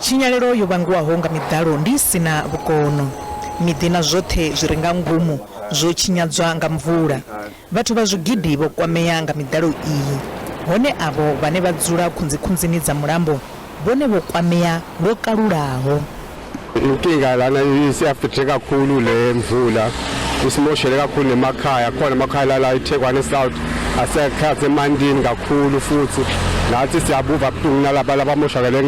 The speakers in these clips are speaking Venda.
Tshinyalelo yo vhangiwaho nga miḓalo ndi i si na vhukono. Miḓi na zwoṱhe zwi re nga ngomu zwo tshinyadzwa nga mvula. Vhathu vha zwigidi vho kwamea nga miḓalo iyi, hone avho vhane vha dzula khunzikhunzini dza mulambo vhone vho kwamea lwo kalulaho. Inkinga lana isi-affecte kakhulu le mvula, isimoshele kakhulu nemakhaya. Khona amakhaya lala iThekwane South asekhathe emantini kakhulu, futhi nathi siyabuva buhlungu nalaba labamoshakele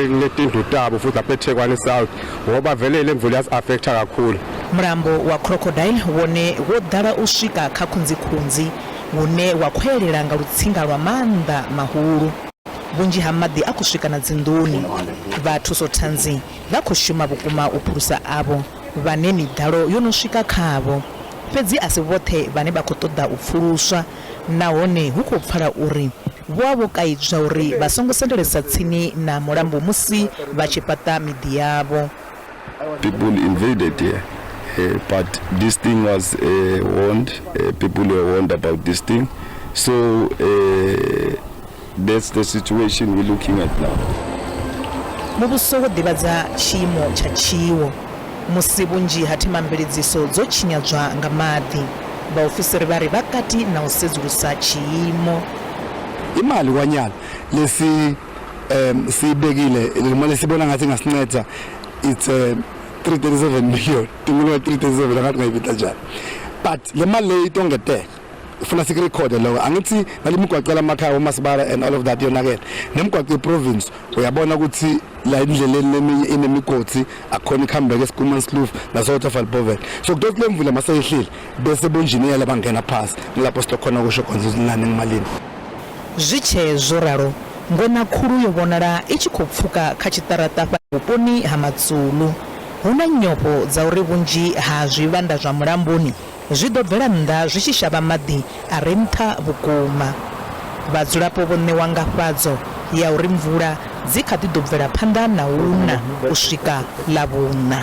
ngetindlu tabo futhi lapha eThekwane South, ngoba vele le mvula yasi-affecta kakhulu. Mulambo wa Crocodile wone wo ḓala u swika kha khunzikhunzi hune wa khou elela nga lutsinga lwa maanḓa mahulu. Vhunzhi ha maḓi a khou swika na dzinḓuni. Vha thusothanzi vha khou shuma vhukuma u phulusa avho vhane miḓalo yo no swika khavho. Fhedzi a si vhoṱhe vhane vha khou ṱoḓa u pfuluswa nahone hu khou pfala uri vho vha vho kaidzwa uri vha songo sendelesa tsini na mulambo musi vha tshi fhaṱa miḓi yavho. People invaded here, but this thing was warned. People were warned about this thing, so that's the situation we're looking at now. Muvhuso wo ḓivhadza tshiimo tsha tshiwo musi vhunzhi ha themamveledziso dzo tshinyadzwa nga maḓi. Vhaofisiri vha ri vha kati na u sedzulusa tshiimo. Imali kwanyalo lesi siyibekile, le mali sibona ngathi ingasinceda, it's 337 million, tinkulungwane 337, angathi ngayibita njani, but le mali leyo itongeteka. Ifuna sikurekhode lokho. Angithi nale migwaqo lamakhaya omasibala and all of that yonakele, nemigwaqo yeprovince, uyabona ukuthi la endleleni leminye inemigodi, akukhona ikuhambeka eSchoemanskloof naseWaterval Boven. So kutothi le mvula maseyehlile bese bonjiniyela bangena phasi, ngilapho sitokhona kusho khona ukuthi nani ngimalini. Zwi tshee zwo ralo, ngweṋa khulu yo vhonala i tshi khou pfuka kha tshiṱaraṱa fhaḽa vhuponi ha Matsulu. Hu na nyofho dza uri vhunzhi ha zwivhanda zwa mulamboni zwi ḓo bvela nnḓa zwi tshi shavha maḓi a re nṱha vhukuma. Vhadzulapo vho ṋewa ngafhadzo ya uri mvula dzi kha ḓi ḓo bvela phanḓa na u na u swika Ḽavhuṋa.